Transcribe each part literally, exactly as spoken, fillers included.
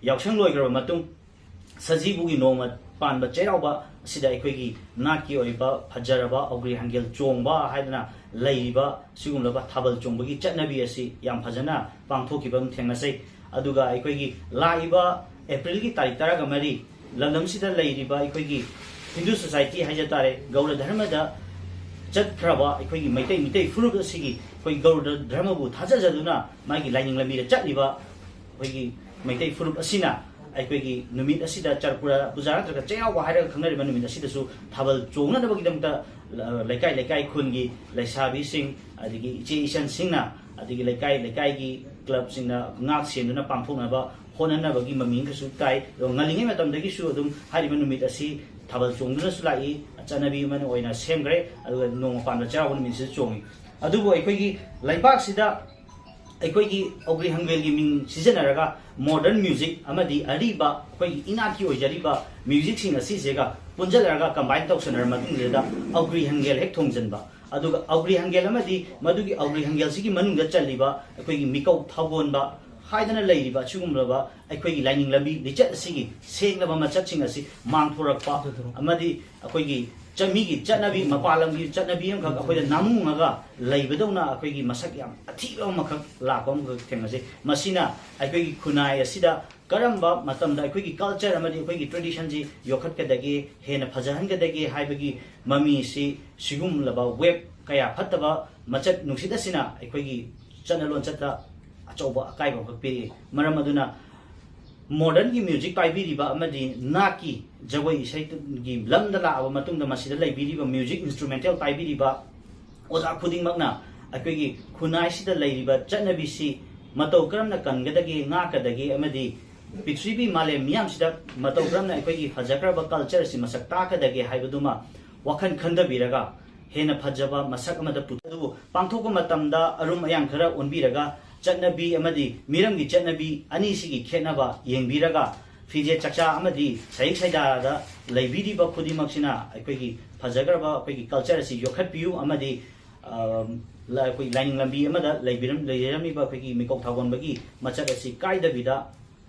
ꯌꯥꯎꯁꯪ ꯂꯣꯏꯈ꯭ꯔꯕ ꯃꯇꯨꯡ ꯁꯖꯤꯕꯨꯒꯤ ꯅꯣꯡꯃ ꯄꯥꯟꯕ ꯆꯩꯔꯥꯎꯕ ꯑꯁꯤꯗ ꯑꯩꯈꯣꯏꯒꯤ ꯅꯥꯠꯀꯤ ꯑꯣꯏꯕ ꯐꯖꯔꯕ ꯑꯧꯒ꯭ꯔꯤ ꯍꯪꯒꯦꯜ ꯆꯣꯡꯕ ꯍꯥꯏꯗꯅ ꯂꯩꯔꯤꯕ ꯁꯤꯒꯨꯝꯂꯕ ꯊꯥꯕꯜ ꯆꯣꯡꯕꯒꯤ ꯆꯠꯅꯕꯤ ꯑꯁꯤ ꯌꯥꯝ ꯐꯖꯅ ꯄꯥꯡꯊꯣꯛꯈꯤꯕ ꯑꯃ ꯊꯦꯡꯅꯖꯩ꯫ ꯑꯗꯨꯒ ꯑꯩꯈꯣꯏꯒꯤ ꯂꯥꯛꯏꯕ ꯑꯦꯄ꯭ꯔꯤꯜꯒꯤ ꯇꯥꯔꯤꯛ ꯇꯔꯥꯒ ꯃꯔꯤ ꯂꯝꯗꯝꯁꯤꯗ ꯂꯩꯔꯤꯕ ꯑꯩꯈꯣꯏꯒꯤ ꯍꯤꯟꯗꯨ ꯁꯣꯁꯥꯏꯇꯤ ꯍꯥꯏꯖ ꯇꯥꯔꯦ, ꯒꯧꯔ ꯙꯔꯃꯗ ꯆꯠꯈ꯭ꯔꯕ ꯑꯩꯈꯣꯏꯒꯤ ꯃꯩꯇꯩ ꯃꯤꯇꯩ ꯐꯨꯔꯨꯞ ꯑꯁꯤꯒꯤ ꯑꯩꯈꯣꯏ ꯒꯧꯔ ꯙꯔꯃꯕꯨ ꯊꯥꯖꯖꯗꯨꯅ ꯃꯥꯒꯤ ꯂꯥꯏꯅꯤꯡ ꯂꯝꯕꯤꯗ ꯆꯠꯂꯤꯕ ꯑꯩꯈꯣꯏꯒꯤ ꯃꯩꯇꯩ ꯐꯨꯔꯨꯞ ꯑꯁꯤꯅ ꯑꯩꯈꯣꯏꯒꯤ ꯅꯨꯃꯤꯠ ꯑꯁꯤꯗ ꯆꯔꯄꯨꯔ ꯄꯨꯖꯥ ꯅꯠꯇ꯭ꯔꯒ ꯆꯩꯔꯥꯎꯕ ꯍꯥꯏꯔꯒ ꯈꯪꯅꯔꯤꯕ ꯅꯨꯃꯤꯠ ꯑꯁꯤꯗꯁꯨ ꯊꯥꯕꯜ ꯆꯣꯡꯅꯅꯕꯒꯤꯗꯃꯛꯇ, ꯑ, ꯂꯩꯀꯥꯏ ꯂꯩꯀꯥꯏ ꯈꯨꯟꯒꯤ ꯂꯩꯁꯥꯕꯤꯁꯤꯡ ꯑꯗꯒꯤ ꯏꯆꯦ ꯏꯆꯟꯁꯤꯡꯅ ꯑꯗꯒꯤ ꯂꯩꯀꯥꯏ ꯂꯩꯀꯥꯏꯒꯤ ꯀ꯭ꯂꯕꯁꯤꯡꯅ ꯉꯥꯛ ꯁꯦꯟꯗꯨꯅ ꯄꯥꯡꯊꯣꯛꯅꯕ ꯍꯣꯠꯅꯅꯕꯒꯤ ꯃꯃꯤꯡꯒꯁꯨ ꯇꯥꯏ꯫ ꯑꯗꯣ ꯉꯜꯂꯤꯉꯩ ꯃꯇꯝꯗꯒꯤꯁꯨ ꯑꯗꯨꯝ ꯍꯥꯏꯔꯤꯕ ꯅꯨꯃꯤꯠ ꯑꯁꯤ ꯊꯥꯕꯜ ꯆꯣꯡꯗꯨꯅꯁꯨ ꯂꯥꯛꯏ, ꯆꯠꯅꯕꯤ ꯑꯃ ꯑꯣꯏꯅ ꯁꯦꯝꯈ꯭ꯔꯦ꯫ ꯑꯗꯨꯒ ꯅꯣꯡꯃ ꯄꯥꯟꯕ ꯆꯩꯔꯥꯎꯕ ꯅꯨꯃꯤꯠꯁꯤꯗ ꯆꯣꯡꯉꯤ꯫ ꯑꯗꯨꯕꯨ ꯑꯩꯈꯣꯏꯒꯤ ꯂꯩꯕꯥꯛꯁꯤꯗ ꯑꯩꯈꯣꯏꯒꯤ ꯑꯧꯒ꯭ꯔꯤ ꯍꯪꯒꯦꯜꯒꯤ ꯃꯤꯡ ꯁꯤꯖꯤꯟꯅꯔꯒ modern music ꯑꯃꯗꯤ ꯑꯔꯤꯕ ꯑꯩꯈꯣꯏꯒꯤ ꯏꯅꯥꯠꯀꯤ ꯑꯣꯏꯖꯔꯤꯕ musicꯁꯤꯡ ꯑꯁꯤꯁꯤꯒ ꯄꯨꯟꯖꯜꯂꯔꯒ combine ꯇꯧꯁꯟꯅꯔ ꯃꯇꯨꯡꯁꯤꯗ ꯑꯧꯒ꯭ꯔꯤ ꯍꯪꯒꯦꯜ ꯍꯦꯛ ꯊꯣꯡꯖꯤꯟꯕ꯫ ꯑꯗꯨꯒ ꯑꯧꯒ꯭ꯔꯤ ꯍꯪꯒꯦꯜ ꯑꯃꯗꯤ ꯃꯗꯨꯒꯤ ꯑꯧꯒ꯭ꯔꯤ ꯍꯪꯒꯦꯜꯁꯤꯒꯤ ꯃꯅꯨꯡꯗ ꯆꯜꯂꯤꯕ ꯑꯩꯈꯣꯏꯒꯤ ꯃꯤꯀꯧ ꯊꯥꯒꯣꯟꯕ ꯍꯥꯏꯗꯅ ꯂꯩꯔꯤꯕ ꯑꯁꯤꯒꯨꯝꯂꯕ ꯑꯩꯈꯣꯏꯒꯤ ꯂꯥꯏꯅꯤꯡ ꯂꯝꯕꯤ ꯂꯤꯆꯠ ꯑꯁꯤꯒꯤ ꯁꯦꯡꯂꯕ ꯃꯆꯠꯁꯤꯡ ꯑꯁꯤ ꯃꯥꯡꯊꯣꯔꯛꯄ ꯑꯃꯗꯤ ꯑꯩꯈꯣꯏꯒꯤ ꯆ-, ꯃꯤꯒꯤ ꯆꯠꯅꯕꯤ, ꯃꯄꯥꯟ ꯂꯝꯒꯤ ꯆꯠꯅꯕꯤ ꯑꯃꯈꯛ ꯑꯩꯈꯣꯏꯗ ꯅꯥꯃꯨꯡꯉꯒ ꯂꯩꯕꯗꯧꯅ ꯑꯩꯈꯣꯏꯒꯤ ꯃꯁꯛ ꯌꯥꯝ ꯑꯊꯤꯕ ꯑꯃꯈꯛ ꯂꯥꯛꯄ ꯑꯃꯈꯛ ꯊꯦꯡꯅꯖꯩ꯫ ꯃꯁꯤꯅ ꯑꯩꯈꯣꯏꯒꯤ ꯈꯨꯟꯅꯥꯏ ꯑꯁꯤꯗ ꯀꯔꯝꯕ ꯃꯇꯝꯗ ꯑꯩꯈꯣꯏꯒꯤ culture ꯑꯃꯗꯤ ꯑꯩꯈꯣꯏꯒꯤ traditionꯁꯤ ꯌꯣꯛꯈꯠꯀꯗꯒꯦ, ꯍꯦꯟꯅ ꯐꯖꯍꯟꯒꯗꯒꯦ ꯍꯥꯏꯕꯒꯤ ꯃꯃꯤꯁꯤ ꯁꯤꯒꯨꯝꯂꯕ wave ꯀꯌꯥ ꯐꯠꯇꯕ ꯃꯆꯠ ꯅꯨꯡꯁꯤꯠ ꯑꯁꯤꯅ ꯑꯩꯈꯣꯏꯒꯤ ꯆꯠꯅ ꯂꯣꯟꯆꯠꯇ ꯑꯆꯧꯕ ꯑꯀꯥꯏꯕ ꯑꯃꯈꯛ ꯄꯤꯔꯛꯏ꯫ ꯃꯔꯝ ꯑꯗꯨꯅ modernꯒꯤ music ꯄꯥꯏꯕꯤꯔꯤꯕ ꯑꯃꯗꯤ ꯅꯥꯠꯀꯤ ꯖꯒꯣꯏ ꯏꯁꯩꯒꯤ ꯂꯝꯗ ꯂꯥꯛꯑꯕ ꯃꯇꯨꯡꯗ ꯃꯁꯤꯗ ꯂꯩꯕꯤꯔꯤꯕ music instrumental ꯄꯥꯏꯕꯤꯔꯤꯕ ꯑꯣꯖꯥ ꯈꯨꯗꯤꯡꯃꯛꯅ ꯑꯩꯈꯣꯏꯒꯤ ꯈꯨꯟꯅꯥꯏꯁꯤꯗ ꯂꯩꯔꯤꯕ ꯆꯠꯅꯕꯤꯁꯤ ꯃꯇꯧ ꯀꯔꯝꯅ ꯀꯟꯒꯗꯒꯦ, ꯉꯥꯛꯀꯗꯒꯦ ꯑꯃꯗꯤ ꯄ꯭ꯔꯤꯊꯤꯕꯤ ꯃꯥꯂꯦꯝ ꯃꯤꯌꯥꯝꯁꯤꯗ ꯃꯇꯧ ꯀꯔꯝꯅ ꯑꯩꯈꯣꯏꯒꯤ ꯐꯖꯈ꯭ꯔꯕ cultureꯁꯤ ꯃꯁꯛ ꯇꯥꯛꯀꯗꯒꯦ ꯍꯥꯏꯕꯗꯨꯃ ꯋꯥꯈꯜ ꯈꯟꯊꯕꯤꯔꯒ ꯍꯦꯟꯅ ꯐꯖꯕ ꯃꯁꯛ ꯑꯃꯗ ꯄꯨꯊꯣꯛ-, ꯑꯗꯨꯕꯨ ꯄꯥꯡꯊꯣꯛꯄ ꯃꯇꯝꯗ ꯑꯔꯨꯝ ꯑꯌꯥꯡ ꯈꯔ ꯑꯣꯟꯕꯤꯔꯒ ꯆꯠꯅꯕꯤ ꯑꯃꯗꯤ ꯃꯤꯔꯝꯒꯤ ꯆꯠꯅꯕꯤ ꯑꯅꯤꯁꯤꯒꯤ ꯈꯦꯠꯅꯕ ꯌꯦꯡꯕꯤꯔꯒ ꯐꯤꯖꯦꯠ ꯆꯛꯆꯥ ꯑꯃꯗꯤ ꯁꯍꯤꯛ ꯁꯩꯗꯥꯗ ꯂꯩꯕꯤꯔꯤꯕ ꯈꯨꯗꯤꯡꯃꯛꯁꯤꯅ ꯑꯩꯈꯣꯏꯒꯤ ꯐꯖꯈ꯭ꯔꯕ ꯑꯩꯈꯣꯏꯒꯤ culture ꯑꯁꯤ ꯌꯣꯛꯈꯠꯄꯤꯌꯨ ꯑꯃꯗꯤ, ꯑ, ꯂ-, ꯑꯩꯈꯣꯏ ꯂꯥꯏꯅꯤꯡ ꯂꯝꯕꯤ ꯑꯃꯗ ꯂꯩꯕꯤꯔꯝ-, ꯂꯩꯖꯔꯝꯃꯤꯕ ꯑꯩꯈꯣꯏꯒꯤ ꯃꯤꯀꯣꯛ ꯊꯥꯒꯣꯟꯕꯒꯤ ꯃꯆꯠ ꯑꯁꯤ ꯀꯥꯏꯗꯕꯤꯗ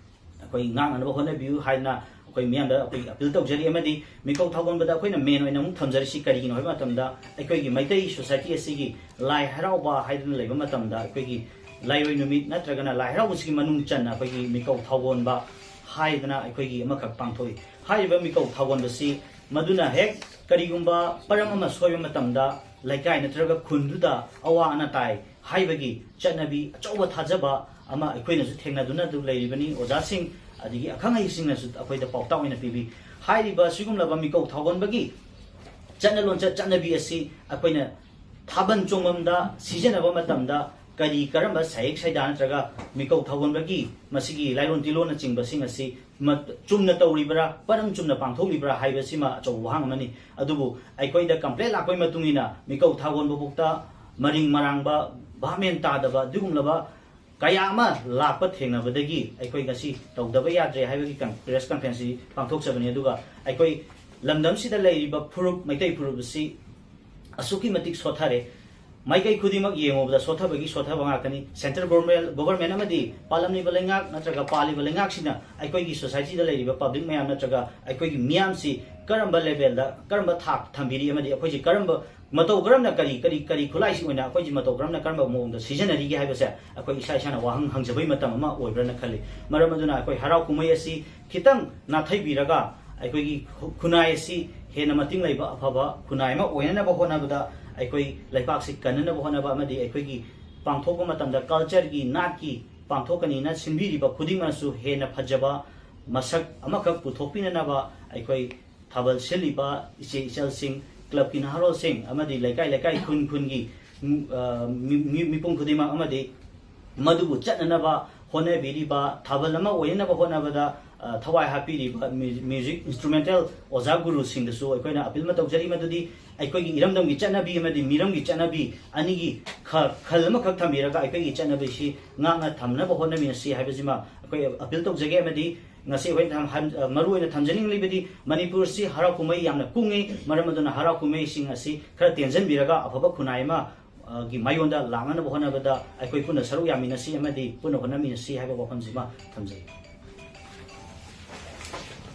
ꯑꯩꯈꯣꯏ ꯉꯥꯛꯅꯅꯕ ꯍꯣꯠꯅꯕꯤꯌꯨ ꯍꯥꯏꯗꯅ ꯑꯩꯈꯣꯏ ꯃꯤꯌꯥꯝꯗ ꯑꯩꯈꯣꯏ ꯑꯄꯤꯜ ꯇꯧꯖꯔꯤ꯫ ꯑꯃꯗꯤ ꯃꯤꯀꯧ ꯊꯥꯒꯣꯟꯕꯗ ꯑꯩꯈꯣꯏꯅ ꯃꯦꯟ ꯑꯣꯏꯅ ꯑꯃꯨꯛ ꯊꯝꯖꯔꯤꯁꯤ ꯀꯔꯤꯒꯤꯅꯣ ꯍꯥꯏꯕ ꯃꯇꯝꯗ, ꯑꯩꯈꯣꯏꯒꯤ ꯃꯩꯇꯩ ꯁꯣꯁꯥꯏꯇꯤ ꯑꯁꯤꯒꯤ ꯂꯥꯏ ꯍꯔꯥꯎꯕ ꯍꯥꯏꯗꯅ ꯂꯩꯕ ꯃꯇꯝꯗ, ꯑꯩꯈꯣꯏꯒꯤ ꯂꯥꯏꯔꯣꯏ ꯅꯨꯃꯤꯠ ꯅꯠꯇ꯭ꯔꯒꯅ ꯂꯥꯏ ꯍꯔꯥꯎꯕꯁꯤꯒꯤ ꯃꯅꯨꯡ ꯆꯟꯅ ꯑꯩꯈꯣꯏꯒꯤ ꯃꯤꯀꯧ ꯊꯥꯒꯣꯟꯕ ꯍꯥꯏꯗꯅ ꯑꯩꯈꯣꯏꯒꯤ ꯑꯃꯈꯛ ꯄꯥꯡꯊꯣꯛꯏ꯫ ꯍꯥꯏꯔꯤꯕ ꯃꯤꯀꯧ ꯊꯥꯒꯣꯟꯕꯁꯤ ꯃꯗꯨꯅ ꯍꯦꯛ ꯀꯔꯤꯒꯨꯝꯕ ꯄꯔꯝ ꯑꯃ ꯁꯣꯏꯕ ꯃꯇꯝꯗ ꯂꯩꯀꯥꯏ ꯅꯠꯇ꯭ꯔꯒ ꯈꯨꯟꯗꯨꯗ ꯑꯋꯥ ꯑꯅꯥ ꯇꯥꯏ ꯍꯥꯏꯕꯒꯤ ꯆꯠꯅꯕꯤ ꯑꯆꯧꯕ ꯊꯥꯖꯕ ꯑꯃ ꯑꯩꯈꯣꯏꯅꯁꯨ ꯊꯦꯡꯅꯗꯨꯅ ꯑꯗꯨꯝ ꯂꯩꯔꯤꯕꯅꯤ꯫ ꯑꯣꯖꯥꯁꯤꯡ ꯑꯗꯒꯤ ꯑꯈꯪ ꯑꯍꯩꯁꯤꯡꯅꯁꯨ ꯑꯩꯈꯣꯏꯗ ꯄꯥꯎꯇꯥꯛ ꯑꯣꯏꯅ ꯄꯤꯕꯤ꯫ ꯍꯥꯏꯔꯤꯕ ꯁꯤꯒꯨꯝꯂꯕ ꯃꯤꯀꯧ ꯊꯥꯒꯣꯟꯕꯒꯤ ꯆꯠꯅ ꯂꯣꯟꯆꯠ ꯆꯠꯅꯕꯤ ꯑꯁꯤ ꯑꯩꯈꯣꯏꯅ ꯊꯥꯕꯜ ꯆꯣꯡꯐꯝꯗ ꯁꯤꯖꯤꯟꯅꯕ ꯃꯇꯝꯗ ꯀꯔꯤ ꯀꯔꯝꯕ ꯁꯥꯌꯦꯛ ꯁꯩꯗꯥ ꯅꯠꯇ꯭ꯔꯒ ꯃꯤꯀꯧ ꯊꯥꯒꯣꯟꯕꯒꯤ ꯃꯁꯤꯒꯤ ꯂꯥꯏꯔꯣꯟ ꯇꯤꯂꯣꯟꯅꯆꯤꯡꯕꯁꯤꯡ ꯑꯁꯤ ꯃ-, ꯆꯨꯝꯅ ꯇꯧꯔꯤꯕ꯭ꯔꯥ, ꯄꯔꯝ ꯆꯨꯝꯅ ꯄꯥꯡꯊꯣꯛꯂꯤꯕ꯭ꯔꯥ ꯍꯥꯏꯕꯁꯤꯃ ꯑꯆꯧꯕ ꯋꯥꯍꯪ ꯑꯃꯅꯤ꯫ ꯑꯗꯨꯕꯨ ꯑꯩꯈꯣꯏꯗ ꯀꯝꯄ꯭ꯂꯦꯟ ꯂꯥꯛꯄꯒꯤ ꯃꯇꯨꯡ ꯏꯟꯅ ꯃꯤꯀꯧ ꯊꯥꯒꯣꯟꯕ ꯐꯥꯎꯗ ꯃꯔꯤꯡ ꯃꯔꯥꯡꯕ, ꯚꯥꯞ ꯃꯦꯟ ꯇꯥꯗꯕ ꯑꯗꯨꯒꯨꯝꯂꯕ ꯀꯌꯥ ꯑꯃ ꯂꯥꯛꯄ ꯊꯦꯡꯅꯕꯗꯒꯤ ꯑꯩꯈꯣꯏ ꯉꯁꯤ ꯇꯧꯗꯕ ꯌꯥꯗ꯭ꯔꯦ ꯍꯥꯏꯕꯒꯤ ꯀꯟ-, ꯄ꯭ꯔꯦꯁ ꯀꯟꯐꯔꯦꯟꯁꯁꯤ ꯄꯥꯡꯊꯣꯛꯆꯕꯅꯤ꯫ ꯑꯗꯨꯒ ꯑꯩꯈꯣꯏ ꯂꯝꯗꯝꯁꯤꯗ ꯂꯩꯔꯤꯕ ꯐꯨꯔꯨꯞ, ꯃꯩꯇꯩ ꯐꯨꯔꯨꯞ ꯑꯁꯤ ꯑꯁꯨꯛꯀꯤ ꯃꯇꯤꯛ ꯁꯣꯠꯊꯔꯦ꯫ ꯃꯥꯏꯀꯩ ꯈꯨꯗꯤꯡꯃꯛ ꯌꯦꯡꯉꯨꯕꯗ ꯁꯣꯠꯊꯕꯒꯤ ꯁꯣꯠꯊꯕ ꯉꯥꯛꯇꯅꯤ꯫ ꯁꯦꯟꯇ꯭ꯔꯦꯜ ꯒꯣꯔꯃꯦꯟ, ꯒꯣꯕꯔꯃꯦꯟ ꯑꯃꯗꯤ ꯄꯥꯜꯂꯝꯂꯤꯕ ꯂꯩꯉꯥꯛ ꯅꯠꯇ꯭ꯔꯒ ꯄꯥꯜꯂꯤꯕ ꯂꯩꯉꯥꯛꯁꯤꯅ ꯑꯩꯈꯣꯏꯒꯤ ꯁꯣꯁꯥꯏꯇꯤꯗ ꯂꯩꯔꯤꯕ ꯄꯕ꯭ꯂꯤꯛ ꯃꯌꯥꯝ ꯅꯠꯇ꯭ꯔꯒ ꯑꯩꯈꯣꯏꯒꯤ ꯃꯤꯌꯥꯝꯁꯤ ꯀꯔꯝꯕ ꯂꯦꯚꯦꯜꯗ, ꯀꯔꯝꯕ ꯊꯥꯛ ꯊꯝꯕꯤꯔꯤ ꯑꯃꯗꯤ ꯑꯩꯈꯣꯏꯁꯤ ꯀꯔꯝꯕ, ꯃꯇꯧ ꯀꯔꯝꯅ, ꯀꯔꯤ, ꯀꯔꯤ, ꯀꯔꯤ ꯈꯨꯠꯂꯥꯏꯁꯤꯡ ꯑꯣꯏꯅ ꯑꯩꯈꯣꯏꯁꯤ ꯃꯇꯧ ꯀꯔꯝꯅ, ꯀꯔꯝꯕ ꯃꯑꯣꯡꯗ ꯁꯤꯖꯤꯟꯅꯔꯤꯒꯦ ꯍꯥꯏꯕꯁꯦ ꯑꯩꯈꯣꯏ ꯏꯁꯥ ꯏꯁꯥꯅ ꯋꯥꯍꯪ ꯍꯪꯖꯕꯒꯤ ꯃꯇꯝ ꯑꯃ ꯑꯣꯏꯕ꯭ꯔꯅ ꯈꯜꯂꯤ꯫ ꯃꯔꯝ ꯑꯗꯨꯅ ꯑꯩꯈꯣꯏ ꯍꯔꯥꯎ ꯀꯨꯝꯍꯩ ꯑꯁꯤ ꯈꯤꯇꯪ ꯅꯥꯊꯩꯕꯤꯔꯒ ꯑꯩꯈꯣꯏꯒꯤ ꯈꯨ-, ꯈꯨꯟꯅꯥꯏ ꯑꯁꯤ ꯍꯦꯟꯅ ꯃꯇꯤꯡ ꯂꯩꯕ ꯑꯐꯕ ꯈꯨꯟꯅꯥꯏ ꯑꯃ ꯑꯣꯏꯅꯅꯕ ꯍꯣꯠꯅꯕꯗ, ꯑꯩꯈꯣꯏ ꯂꯩꯄꯥꯛꯁꯤ ꯀꯟꯅꯅꯕ ꯍꯣꯠꯅꯕ ꯑꯃꯗꯤ ꯑꯩꯈꯣꯏꯒꯤ ꯄꯥꯡꯊꯣꯛꯄ ꯃꯇꯝꯗ ꯀꯜꯆꯔꯒꯤ, ꯅꯥꯠꯀꯤ ꯄꯥꯡꯊꯣꯛꯀꯅꯤꯅ ꯁꯤꯟꯕꯤꯔꯤꯕ ꯈꯨꯗꯤꯡꯃꯛꯅꯁꯨ ꯍꯦꯟꯅ ꯐꯖꯕ ꯃꯁꯛ ꯑꯃꯈꯛ ꯄꯨꯊꯣꯛꯄꯤꯅꯅꯕ ꯑꯩꯈꯣꯏ ꯊꯥꯕꯜ ꯁꯤꯜꯂꯤꯕ ꯏꯆꯦ ꯏꯆꯜꯁꯤꯡ, ꯀ꯭ꯂꯕꯀꯤ ꯅꯍꯥꯔꯣꯜꯁꯤꯡ ꯑꯃꯗꯤ ꯂꯩꯀꯥꯏ ꯂꯩꯀꯥꯏ, ꯈꯨꯟ ꯈꯨꯟꯒꯤ, ꯎꯝ, ꯑ, ꯃꯤ-, ꯃꯤ-, ꯃꯤꯄꯨꯝ ꯈꯨꯗꯤꯡꯃꯛ ꯑꯃꯗꯤ ꯃꯗꯨꯕꯨ ꯆꯠꯅꯅꯕ ꯍꯣꯠꯅꯕꯤꯔꯤꯕ, ꯊꯥꯕꯜ ꯑꯃ ꯑꯣꯏꯅꯅꯕ ꯍꯣꯠꯅꯕꯗ, ꯑ, ꯊꯋꯥꯏ ꯍꯥꯞꯄꯤꯔꯤꯕ ꯃ꯭ꯌꯨ-, ꯃ꯭ꯌꯨꯖꯤꯛ ꯏꯟꯁꯇ꯭ꯔꯨꯃꯦꯟꯇꯦꯜ ꯑꯣꯖꯥ ꯒꯨꯔꯨꯁꯤꯡꯗꯁꯨ ꯑꯩꯈꯣꯏꯅ ꯑꯄꯤꯜ ꯑꯃ ꯇꯧꯖꯔꯤ, ꯃꯗꯨꯗꯤ ꯑꯩꯈꯣꯏꯒꯤ ꯏꯔꯝꯗꯝꯒꯤ ꯆꯠꯅꯕꯤ ꯑꯃꯗꯤ ꯃꯤꯔꯝꯒꯤ ꯆꯠꯅꯕꯤ ꯑꯅꯤꯒꯤ ꯈ-, ꯈꯜ ꯑꯃꯈꯛ ꯊꯝꯕꯤꯔꯒ ꯑꯩꯈꯣꯏꯒꯤ ꯆꯠꯅꯕꯤꯁꯤ ꯉꯥꯛꯅ ꯊꯝꯅꯕ ꯍꯣꯠꯅꯃꯤꯟꯅꯁꯤ ꯍꯥꯏꯕꯁꯤꯃ ꯑꯩꯈꯣꯏ ꯑꯄꯤꯜ ꯇꯧꯖꯒꯦ꯫ ꯑꯃꯗꯤ ꯉꯁꯤ ꯑꯩꯈꯣꯏꯅ ꯊꯝ-, ꯍꯥꯏ-, ꯑ, ꯃꯔꯨ ꯑꯣꯏꯅ ꯊꯝꯖꯅꯤꯡꯂꯤꯕꯗꯤ ꯃꯅꯤꯄꯨꯔꯁꯤ ꯍꯔꯥꯎ ꯀꯨꯝꯍꯩ ꯌꯥꯝꯅ ꯀꯨꯡꯉꯤ, ꯃꯔꯝ ꯑꯗꯨꯅ ꯍꯔꯥꯎ ꯀꯨꯝꯍꯩꯁꯤꯡ ꯑꯁꯤ ꯈꯔ ꯇꯦꯟꯖꯟꯕꯤꯔꯒ ꯑꯐꯕ ꯈꯨꯟꯅꯥꯏ ꯑꯃ, ꯑ, ꯒꯤ ꯃꯥꯏꯌꯣꯟꯗ ꯂꯥꯛꯅꯅꯕ ꯍꯣꯠꯅꯕꯗ ꯑꯩꯈꯣꯏ ꯄꯨꯟꯅ ꯁꯔꯨꯛ ꯌꯥꯃꯤꯟꯅꯁꯤ ꯑꯃꯗꯤ ꯄꯨꯟꯅ ꯍꯣꯠꯅꯃꯤꯟꯅꯁꯤ ꯍꯥꯏꯕ ꯋꯥꯐꯝꯁꯤꯃ ꯊꯝꯖꯒꯦ꯫